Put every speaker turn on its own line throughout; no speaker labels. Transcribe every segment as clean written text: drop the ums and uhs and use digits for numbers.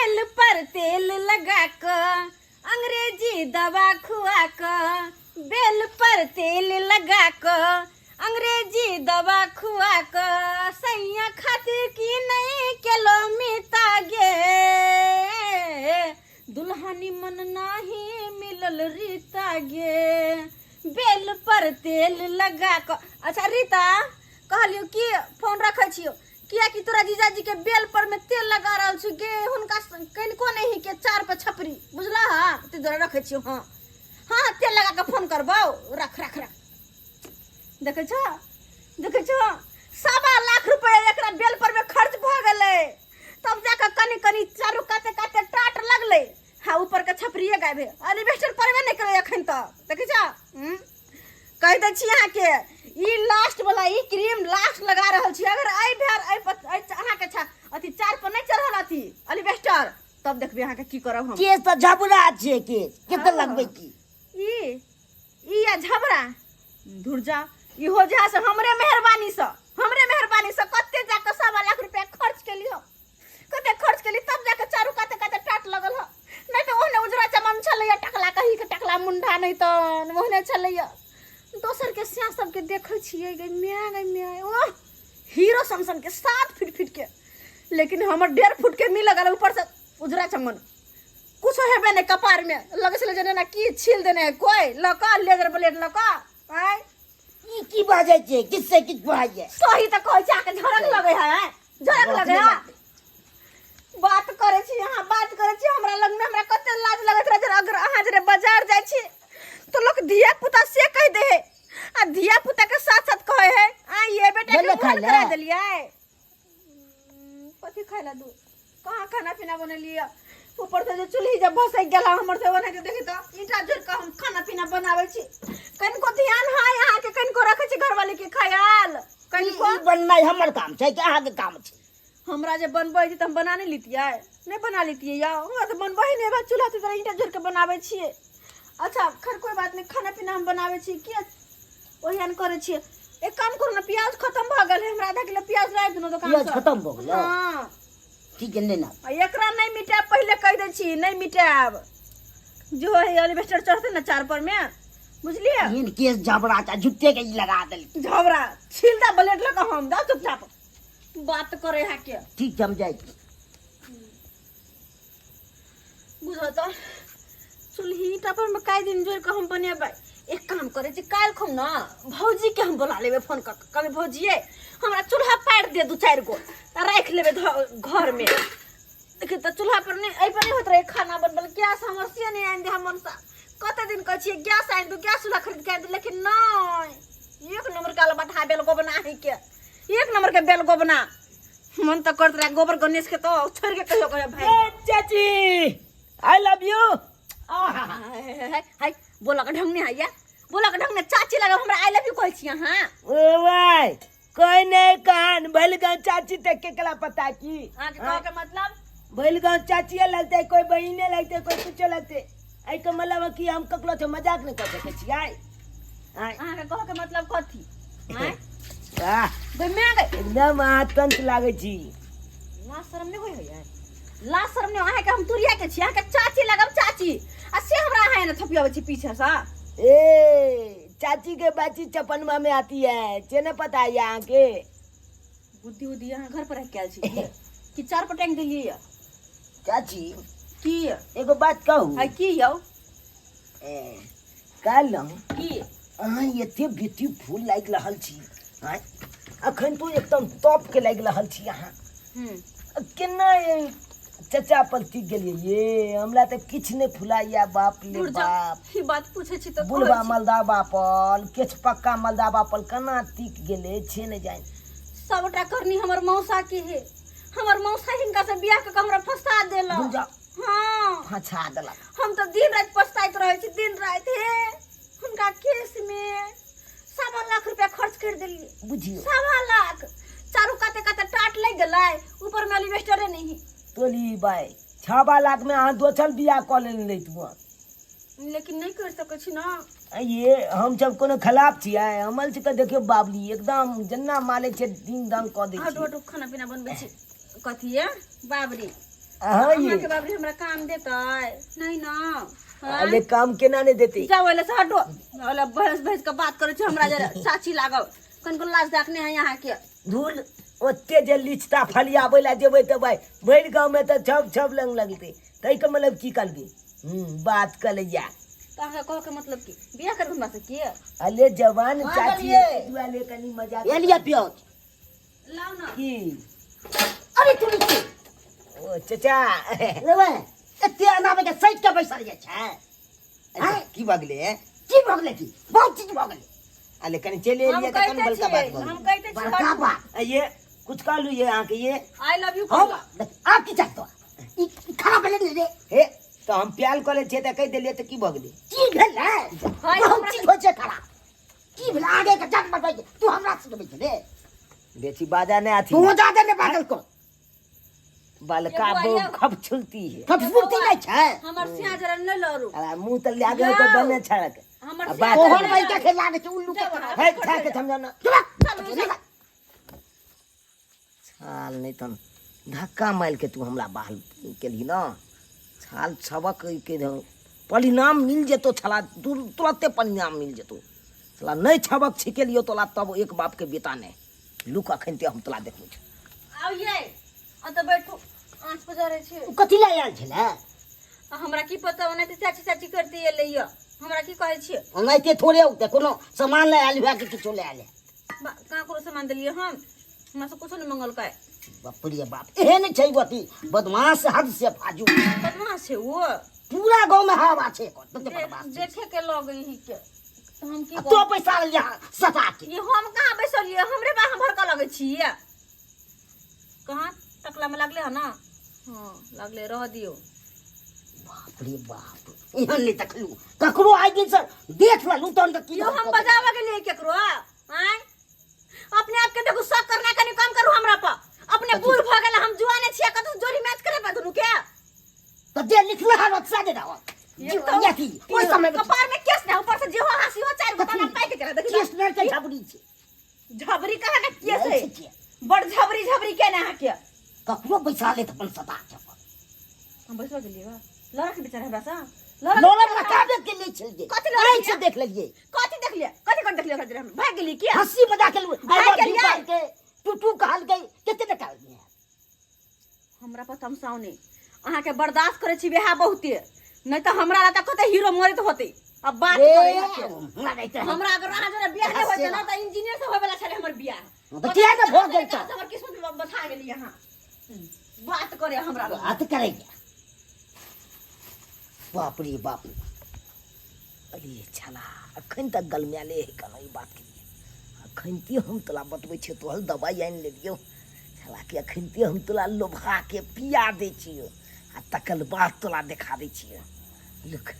बेल पर तेल लगा कऽ अंग्रेजी दवा खुआ कऽ, बेल पर तेल लगा कऽ अंग्रेजी दवा खुआ कऽ, सैया खातिर की नहीं केलो मिता गे, दुल्हा निमन नाही मिलल रीता गे, बेल पर तेल लगा कऽ। अच्छा रीता, कहलियौ कि फोन रखै छियौ, कियाकि तोरा जीजाजी के बेल पर में तेल लगा रहल छी गे, हुनका कनिको नहीं के चार पर छपरी, बुझला? हाँ, ते द्वारा रखै छियौ। हाँ हाँ, तेल लगा के फोन करबौ। रख रख रख। देखै छौ, देखै छौ, 1.25 लाख रुपया एकरा बेल पर में खर्च भऽ गेलै, तब जाके कनि कनि चारू काते काते टाट लगलै। हाँ, ऊपर के छपरिए गायब है, एलिवेस्टर पड़बे नहि करै एखन तक। देखै छौ? कहि दै छी अहाँके, ई लास्ट वाला ई क्रीम लास्ट लगा रहल छी। अगर एहि भेर एहि अहाँके अथी चार पर नहि चढ़ल अथी एलिवेस्टर, तब देखबै अहाँके की करब हम।
केस तऽ झबरा छै, केस कते लगबै की?
ई ई आ झबरा धुर जा, इहो जे से हमरे मेहरबानी से, हमरे मेहरबानी से कते जाके 1.25 लाख रुपया खर्च केली हम, कते खर्च केली, तब जाके चारू काते काते टाट लगल ह। नहीं तो ओहने उजरा चमन छलैया, टकला कही के टकला मुंडा, नहीं तो ओहने छलैया। दोसर के स्या सबके देखै छियै, गई म्या गई म्या, ओह हीरो समसन के 7 फीट फीट के, लेकिन हमर 1.5 फुट के मिल लगल, ऊपर से उजरा चमन, कुछ हेबे नहीं कपार में, लगे छलै जेना की छील देने है कोई लका लेजर ब्लेड लका आय।
ई की बाजै छै? किछ से किछ बाजै।
सही तऽ कहै छी, अहाँके झड़क लगे है, झड़क लगे है। बात करै छी अहाँ, बात करै छी हमरा लग में, हमरा कते लाज लगैत रहे। अगर अहाँ जरे बाजार जाइ छी तो लोग धिया पुता से कह दे है, आ धिया पुता के साथ साथ कहे है, आ ये बेटा के
बोले
मुहन
खाय ला।
करा देलियै। कथी खाय ला? दू कहाँ खाना पीना बनेलियै? ऊपर से जे चूल्ही जब भसक गेला हमर से, ओनाहिते देखी तऽ ईंटा जोड़ि कऽ हम खाना पीना बनाबै छी। कनिको ध्यान है अहाँके? कनिको रखै छी घरवाली के ख्याल कनिको?
ई बननाइ हमर काम छै कि अहाँके काम छै?
हमरा जे बनबै छै तऽ हम बना नहि लितियै? नहि बना लितियै यौ? हमरा तऽ बनबै नहि बा चूल्हा, तऽ ईंटा जोड़ि कऽ बनाबै छियै। अच्छा खैर, कोइ बात नहि, खाना पीना हम बनाबै छी कि ओहियान करै छियै। एक काम करू ने, प्याज खत्म भऽ गेल है, हमरा आधा किलो प्याज लाबि दिनौ दोकान
प्याज
से।
खत्म भऽ गेलै?
हाँ।
ठीक है, लेना।
आ एकरा नहि मिटायब, पहिले कहि दै छी, नहि मिटायब। जो है एलिवेस्टर चढ़तै ने चार पर में, बुझलियै?
एहन केस झबरा छै, झुट्टे के ई लगा देलकै।
झबरा छील दा ब्लेड लऽ कऽ हम, जाउ चुपचाप, बात करे है के।
ठीक छै, हम जाइ छी।
बुझल तऽ चूल्ही ईंटा पर में काई दिन जोड़ कऽ हम बनेबै। एक काम करै छी, काल्हि खुम ने भौजी के हम बोला लेबै फोन कऽ कऽ, कहबै भौजिये हमरा चूल्हा पारि दे दू चारि गो, आ राखि लेबै घर में। देखियौ तऽ चूल्हा पर नहि, एहि पर नहि होइत रहै खाना बनबल। गैस हमर से नहि आनि दे हमर सा, कते दिन कहै छियै गैस आनि दू, गैस चूल्हा खरीद के आनि दू, लेकिन नहि। एक नंबर के अलबटा बेल गोबना है के, एक नंबर के बेल गोबना। मन तऽ करत रहे गोबर गणेश के तो छोड़ के कहियो कहियो भाई।
ए, चाची, I love you.
हाय हाय, बोला के ढंग नहीं आया, बोला के ढंग नहीं। चाची लगा हमरा I love you कहै छी अहाँ?
ओ भाई, कोई नहीं कहन भइल गाँव चाची तक के कला पता की।
अहाँके कहऽ के मतलब?
भइल गाँव चाचिए लगते, कोई बहिने लगते, कोई कुछो लगते, एहि के मतलब है कि हम ककरो से मजाक नहीं कर सकै छी। आय आय।
अहाँके कहऽ के मतलब कथी? आँय?
वाह।
गई मैं गई।
एकदम अहाँ तंत लागै छी।
लाज शरम नहि होइ है? लाज शरम नहि अहाँके? हम तुरिया के छी, अहाँके चाची लगब चाची, आ से हमरा अहाँ एना थपियाबै छी पीछे से?
ए चाची के बाची चपनमा में आती है, से न पता है अहाँ के।
बुद्धि उद्धि अहाँ घर पर रख के आयल छी कि चार पर टांग देलियै यऽ?
चाची।
की?
एगो बात कहू?
है की यौ?
ए, काल्हि हम
की?
अहाँ एते ब्यूटीफुल लागि रहल छी आँय, अखन तो एकदम टॉप के लागि रहल छी अहाँ। केना ए चचा पर टिक गेलियै ये? हमरा तऽ किछु नहि फुलाइया बाप ले।
दूर जाउ।
बाप।
ई बात पूछै छी तऽ कहै
बुढ़बा
छी।
मलदाबा पर केछ पक्का मलदाबा पर केना टिक गेलै छे नहि जानि।
सबटा करनी हमर मौसा के है, हमर मौसा हिनका से बियाह कऽ के हमरा फंसा देलक।
दूर जाउ।
हाँ।
फंसा देलक।
हम तऽ दिन राति पछताइत रहै छी, दिन राति। हे हुनका केस में 1.25 लाख रुपया खर्च कर देलियै।
बुझियौ।
1.25 लाख, चारू काते काते टाट लागि गेलै, ऊपर में एलिवेस्टरे नहीं।
तोली बाय, 6.25 लाख में अहाँ दोसर बियाह कऽ लेने रहितहुँ।
लेकिन नहि कर सकै छी ना।
ये हम सब कोनो खिलाफ छियै? हमर सबके देखियौ बाबली एकदम जेना मालिक छै दिन दान कऽ दै
हटू।
छियै।
हटू, खाना पीना बनबै छी। कथी ये बाबरी?
हाँ ये
अहाँके बाबरी हमरा काम देतै नहीं ना हाँ?
अरे काम केना नहीं देते
जाओ ओले से हटो ओले भैंस भैंस के बात करै छी हमरा जरा चाची लागब कनको लाज दाखने है यहाँ के
धूल ओते जे लिचता फलियाबै ला जेबै तऽ भाई भरि गाँवमे तऽ छप छप लंग लगतै ताहिके मतलब की करबी बात कऽ लैया
तऽ अहाँके कहऽ के मतलब की बियाह करबै हमरा से की
अले जवान
कहाँ
चाची
गेलियै?
दुआले कनी मजाक
एलिया प्याज
लाउ ना
की
अरे तू नीचे
ओ चचा
लेबै एते अनावे के सैट के बैसल जे छै
अच्छा, की भऽ गेलै
की भऽ गेलै की बहुत चीज भऽ गेलै
अले कनी चलि
हम
एलियै तऽ
कहिते
कनी बड़का
छियै
बात भऽ
हम कहिते छियै
बड़का बात
गेलै ये कुछ कहलू ये अहाँके ये
I love you
हम देख, आब की चाहतो ई ई खाना भेलै ने रे
हे तऽ हम प्याल कऽ लै छियै तऽ कहि देलियै तऽ की भऽ गेलै
की भेलै
हाय,
बहुत
हमरा-
चीज होइ छै खराब की भेलै आगे के जग बतबै तू हमरा सिखबै छै रे
बेसी बाजा नहि अथी
तू जादे ने बाजल को
बलका
ये बुआ,
बहु
ये।
खपछुलती है
खपसुरती नहि छै
हमर सिया जरा नहि लड़ू
अरे मुंह तऽ लागे हो तऽ बने छड़क
हमर
आ
सिया
बात
जरा
तोहर
नहि
बैठा
लड़ू।
के लागे छै उल्लू के
जाउ
तरह।
हे छा के समझा ना
चुप
छाल नहि तन धक्का मारि के तू हमरा बहाल केलही ना छाल छबक के परिणाम मिल जेतो छला तुरंते परिणाम मिल जेतो छला नहि छबक छिकेलियो तोला तब एक बाप के बेटा नहि लुक अखन ते हम तोला देखबै छी
आउ ये अतऽ बैठू आँच पर जरै छी
ओ कथी लए आयल छलै
आ हमरा की पता ओनाहिते चाची चाची करते एलै यऽ हमरा की कहै छियै
ओनाहिते थोड़े औतै कोनो सामान लए आयल हुए कि किछो लए आयल
कहाँ कोनो सामान देलियै हम हमरा से कुछो नहि मंगलकै
बाप रे बाप एहन छै ओ अथी बदमाश हद से फाजू
बदमाश छै ओ
पूरा गाँव में हवा छै एकर तते बदमाश छै।
देखे के लगै ही के तऽ हम की
आ तो पैसा लेलियै सता के
ये हम कहाँ बैसलियै हमरे बा हम भड़का लगै छियै कहाँ टकला में लागले है ना हाँ लागले रह दियो
बाप रे बाप एहन नहि देखलू ककरो आइ दिन से देख लेलू तहन तऽ की
यो हम बजावे के लिए केकरो आय अपने आप के देखू शक करना कनी कम करू हमरा पर अपने बूढ़ भ गेल हम जुआने छियै कतौ जोड़ी मैच करे पर दुनू के
तऽ जे लिखले हन ओतसा दे दहो
एक तो
अथी ओहि समय में
कपार में केस ना ऊपर से जेहो हंसी हो चार गो ताना पाइ के चला देखी
केस नहि छै झबरी छै
झबरी कहा ना केस है
नहि छै।
बड़ झबरी झबरी के ना के
ककरो बैसा लेत अपन सता के अपन।
हम बैसवा गेलियै बा लड़ा के बेचारा हमरा से
लड़े वाला काबे के ले चल
कथी लड़े
गेलियै से देख लेलियै
कथी देखलियै कथी कर देखलियै ओकरा हम भाग गेलियै किया
हंसी मजाक के लिए
भाग गेलियै।
के टू टू कहल गई कते टका लेलियै
हमरा पर तमसाउ नहि अहाँके बर्दाश्त करै छी वेहा बहुते नहि तऽ हमरा ला तऽ कते हीरो मरैत होते अब बात
ए
करै अहाँके।
हमरा नहि तऽ
हमरा अगर अहाँ जरा बियाह नहि होइत ने तऽ इंजीनियर से होय वाला छलै हमर बियाह
तऽ किया ने भऽ गेल तऽ?
हमर किस्मत में बसा गेली अहाँ बात करे हमरा लग।
बात करैया बाप रे बाप
अरे छला अखन तक गलमायले है केना ई बात के लिए अखन ते हम तोला बतबै छियौ तोहर दबाइ आनि लेलियौ छला के अखन ते हम तोला लोभा के पिया दै छियौ आ तकर बाद तोला देखा दै छियौ लुक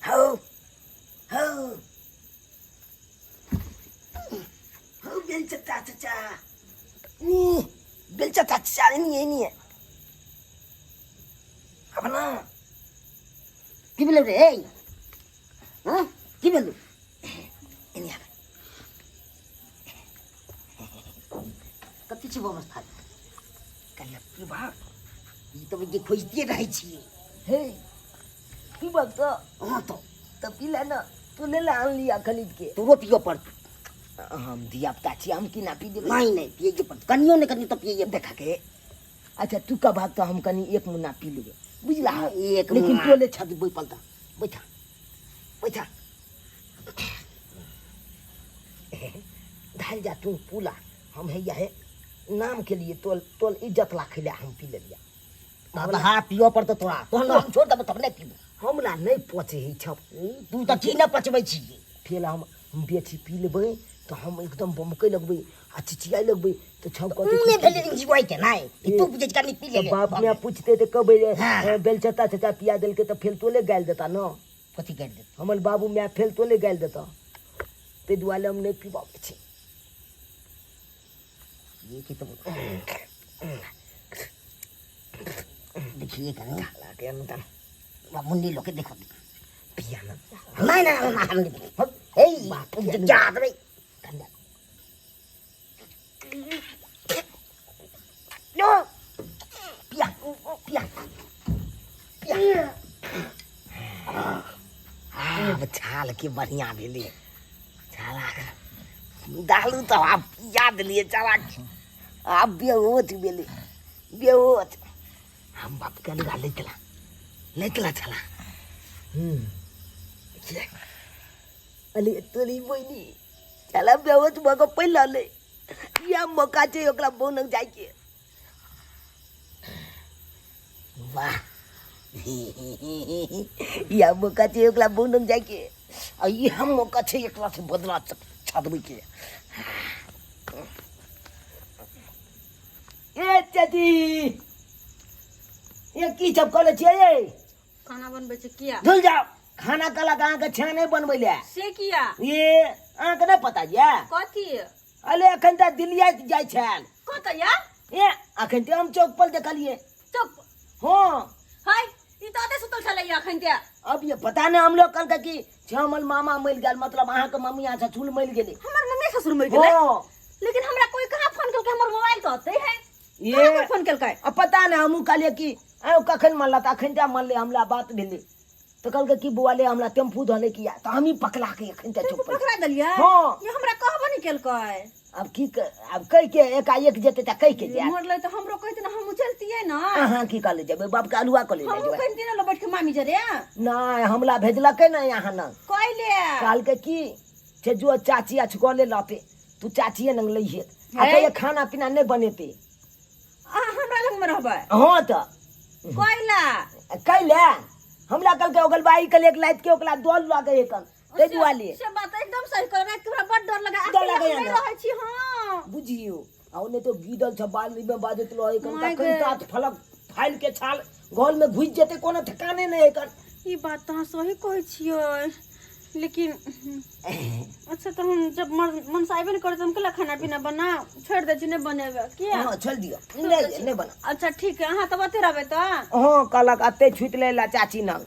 हौ हौ हौ बेल चचा चचा नी बेल चचा चचा एनी एनी अपना
की भेलौ रे हँ की भेलौ
एनी आब
कथी छै व्यवस्था
कहिया पीबा
ई तऽ जे खोजिते रहै छियै
हे पीबक तऽ
हँ तऽ
तऽ पी ले ना तू ले ला आन लिया खरीद के
तोरो पियऽ पड़तौ
हम धिया पुता छी हम की ना पी देबै
नहि नहि पियैके पड़तौ कनियो ने कनियो तऽ पियैए
देखा के अच्छा तू कब भाग तऽ हम कनी एक मुन्ना पी लेबै बुझला
एक
लेकिन
मुन्ना।
तोले छत बैठल तऽ बैठा बैठा ढाल जा तू पूला हम हैया हे नाम के लिए तोल तोल इज्जत लाखै ले हम पी लेलिया
तब हा पियऽ पड़तौ तोरा तोहन हम छोड़ देबौ तब नहि पीबो
हमरा नहि पचे है छप
तू तऽ की नहि पचबै छी
फेर हम बेसी पी लेबै तऽ हम एकदम बमकै लगबै आ चिचियाइ लगबै तऽ छप कहतै
नहि भेलै एन्जॉय के नहि तू बुझै छी कनि पी
तऽ
ले
बाप माय पूछते तऽ कहबै जे
हाँ।
बेलचता चचा पिया देलकै तऽ फेर तोले गालि देता ने
कथी करि देत
हमर बाबू माय फेर तोले गालि देता ताहि दुआरे हम नहि पीबाबै छी
ये के तऽ देखिए कनी
लाके अनुदान
मुन्नी लोग के देखो
पिया ना
नहीं नहीं नहीं हम नहीं ए
बाप
जा रे नो पिया पिया पिया
आब छाल के बढ़िया भेलै छाला दालू तऽ आब पिया देलियै छाला आब बेहोश भेलै बेहोश हम बाप के अलगा लैतला लैतला छाला हम्म अरे तोरी बहिनी छाला बेहोश भऽ कऽ पड़ि रहलै इएह मौका छै ओकरा बोनक जाइके वाह इएह मौका छै ओकरा बोनक जाइके आ इएह मौका छै एकरा से बदला छादबैके ए चाची ये की सब करै छियै ये
खाना बनबै छै किया
धुल जाओ खाना कहलक अहाँके छेना नहि बनबै लए
से किया
ये अहाँके नहि पता यऽ
कथी
अरे एखन तऽ दिल्लिया जाइ छल
कतऽ या
ए अखन तऽ हम चौक पर देखलिए
चुप
हाँ
हाय ई तऽ ओतऽ सुतल छलै अखन ते
अब ये पता नहीं हम लोग कहलकै कि हमर मामा मरि गेल मतलब अहाँके मम्मी अहाँ ससुर मरि गेलै
हमर मम्मी ससुर मरि गेलै
हाँ
लेकिन हमरा कोई कहाँ फोन केलकै हमर मोबाइल तऽ ओतै है
ये
कहाँ कोई फोन केलकै
अब पता नहीं हमहूँ कहलियै कि आँय कखन मरल तऽ अखन तऽ मरलै हमरा बात भेलै तऽ कहलकै कि बौआ ले हमरा टेम्पू धऽ ले किया तऽ हमही पकड़ा के एखन तऽ चुप
पकड़ा देलियै
हाँ।
ये हमरा कहबो नहि केलकै
अब की अब कहि के एकाएक जेतै तऽ कहि के जायत
मरलै तऽ हमरो कहते ने हमहूँ चलतियै ने
अहाँ की कहले जेबै बाप के अल्हुआ कऽ ले
हमहूँ
जेबै
कहतियै ने बैठ के मामी जरे
नहि हमरा भेजलकै ने यहाँ ने
कहले
कहलकै की से जो चाची अछगले लते तू चाचिए नंग लइहे आ
है?
कहिए खाना पीना नहि बनेते
अहाँ हमरा लगमे रहबै
हाँ तऽ
कोइला
कैले हमरा कहलकै ओगल बाई के एक लाइत के ओकरा दल लगे एकन ताहि दुआरे
से बात एकदम सही कहल रात के हमरा बड डर लगा
डर लगैया
नहीं
ना?
रहै छी हां
बुझियो आ ओने तो गिदल छ बाल में बाजत रहे कन
माय
तखन
गे।
तात फलक फाइल के छाल घर में घुस जेते कोनो ठिकाने नहीं एकर
ई बात तऽ अहाँ सही कहै छियै लेकिन अच्छा तऽ हम जब मन मन से आबे नहि करै तऽ हम केला खाना पीना बना छोड़ि दै छी नहि बनेबै किया
हाँ छोड़ दियो नहीं नहीं बना
अच्छा ठीक है अहाँ तऽ ओतै रहबै तऽ
हाँ कहलक अते छुट ले ला चाची नंग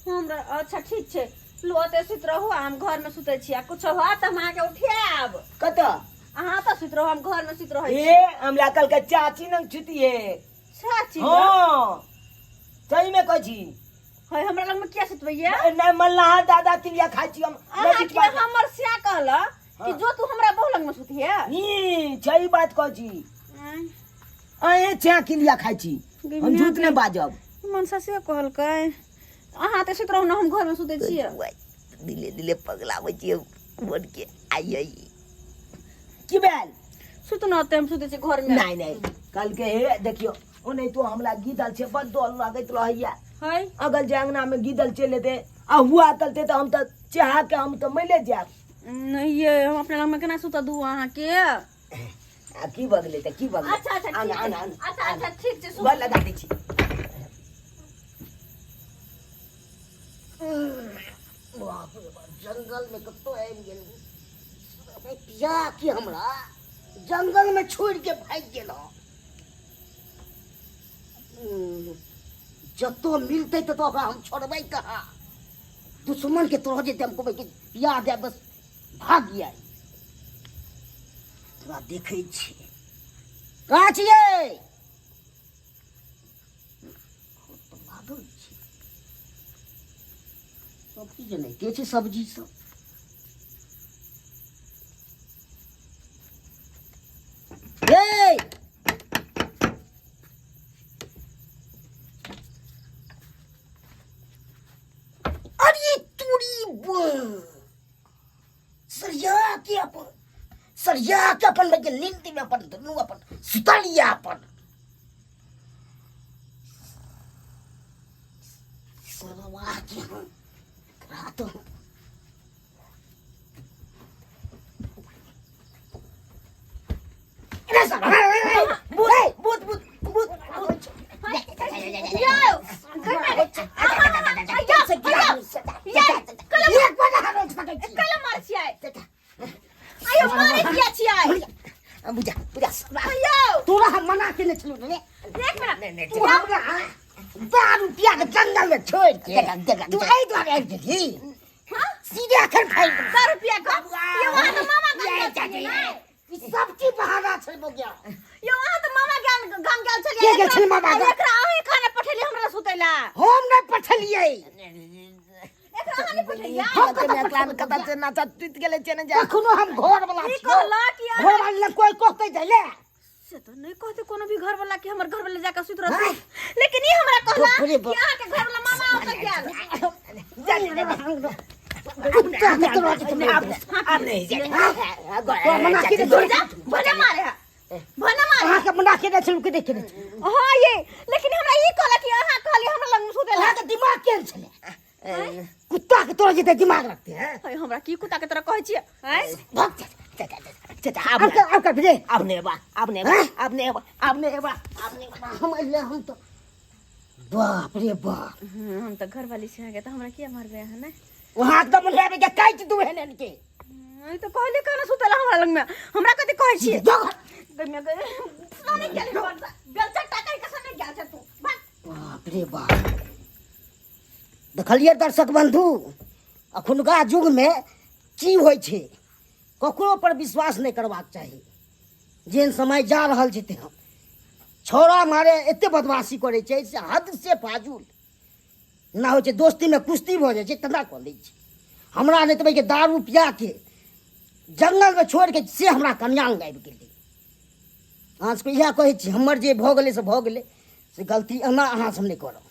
हमरा अच्छा ठीक छै लू ओतै सुति रहू आ हम घरमे सुतै छी आ कुछो होत तऽ हम अहाँके उठायब
कत
अहाँ तऽ सुति रहू हम घरमे सुति रहै छी
ए हमरा कहलकै चाची नंग छुटिए
चाची
हाँ सही में कहै छी
है हमरा लगमे किया सुतबैया
नहीं मल्लाह दादा तिलिया खाइ छी हम
अहाँ के हमर सिया कहला कि जो तू हमरा बहु लगमे सुतिहे
ई सही बात कहै छी अहें छा किलिया खाइ छी हम झूठ नहि बाजब
मनसा से कहलकै अहाँ तऽ सुति रहू ने हम घरमे सुतै छियै
दिले दिले पगलाबै छियै मन के आई आई की भेल
सुत न ओते हम सुतै छियै घरमे
नहीं नहीं कल के हे देखियो ओ नहीं तो हमरा गीदल छै बड डर लागैत रहैया
है
अगल जे अंगना में गीदल चलि एतै आ हुआ चलते तऽ हम तऽ चाह के हम तऽ मैले जायब
नहीं ये हम अपना लगमे केना सुतऽ दू अहाँके
आ की भऽ गेलै तऽ की भऽ गेलै
अच्छा अच्छा
आन
ठीक
आन
छै
आन
अच्छा अच्छा ठीक छै सुत
गोर लगा दै छी
बाप रे बाप जंगल में कतौ आबि गेल पिया के हमरा जंगल में छोड़ के भागि गेल जतो मिलतै ततो ओकरा हम छोड़बै कहाँ दुश्मन के तोड़ जेतै हम कहबै कि पिया दे बस भाग गया तोरा देखै छी कहाँ छियै लागल छै सब चीज एनाहिते छै सब्जी सब ये अरे तोरी सरिया के अपन सरिया के अपन लगे नींद में अपन दुनू अपन सुता लिया अपन सरवा के हम रात हम अरे साला
भूत भूत भूत भूत भूत
यौ कल मार छियै आयो मारे किया छियै
बुझा बुझा
यौ
तोरा हम मना केने छलहुँ रे
एक मिनट
तू हमरा छोड़ के
देखा, देखा,
तू
देखा।
एहि दुआरे आबि गेलही
हाँ
सीधे अखन फाइल
दारू पिया कऽ यौ अहाँ तऽ मामा गाम
ये
गेल
चाची
छलियै ने?
ई सब की बहाना छै बगिया
यौ अहाँ तऽ मामा गाम गाम गेल छलियै
के गेल छलै मामा गाम?
एकरा अहीं खाना पठेलियै हमरा सुतै ला
हम नहि पठलियै
एकरा अहाँ नहि पठेलियै
हम कतऽ
एकरा
पठेबै
कतऽ से नाचा टूटि गेलै छै ने जा
कखनो हम घर वाला
ई
छियौ
कहला कि अहाँ
घर वाला लग कोई कहते जाइले
से तो नहीं कहते कोनो भी घर वाला कि हमर घर वाला जाके सुत रहत लेकिन ई हमरा कहला
बाप रे
कि
बाप।
अहाँ के घर वाला मामा ओतऽ गेल
कुत्ता के तोरा के
आब नहीं जाए
तोरा मना के
भोजा भोजा मारे है भोजा मारे
अहाँ के मना के छलू के देखे
हां ये लेकिन हमरा ई कहला कि अहाँ कहली हमरा लग में सुते ला
अहाँ के दिमाग केहन छलै कुत्ता के तोरा जते दिमाग रखते हैं
हाय हमरा की कुत्ता के तरह कहै छियै हैं
भाग जा
चाचा चाचा आब
अब कर अब कर रे
आब नहीं बा आब नहीं बा आब नहीं बा आब नहीं बा आब नहीं बा
हम अइले हम तो बाप रे बाप
हम तो घर वाली से आ गए तो हमरा किया मारबे अहाँ ने
वहाँ एकदम ले आबे के काटि दू हेन के
ई तो कहली कहना सुतेला हमरा लग में हमरा कथी कहै छियै
जो घर।
गमे गए सोने गेल बेलचा टाका के सोने गेल छ तू भाग
बाप रे बाप देखलियै दर्शक बंधु अखुनका युगमे की होइ छै ककरो पर विश्वास नहि करबाक चाही जेहन समय जा रहल छै तेहन छौड़ा मारे एते बदमाशी करै छै से हद से फाजुल ना होइ छै दोस्तीमे कुश्ती भऽ जाइ छै तेना कऽ लै छै हमरा नहि तऽ दारू पियाके जंगलमे छोड़िके से हमरा कन्या लग आबि गेलै अहाँ सबके इएह कहै छी हमर जे भऽ गेलै से भऽ गेलै से गलती एना अहाँ सब नहि करब।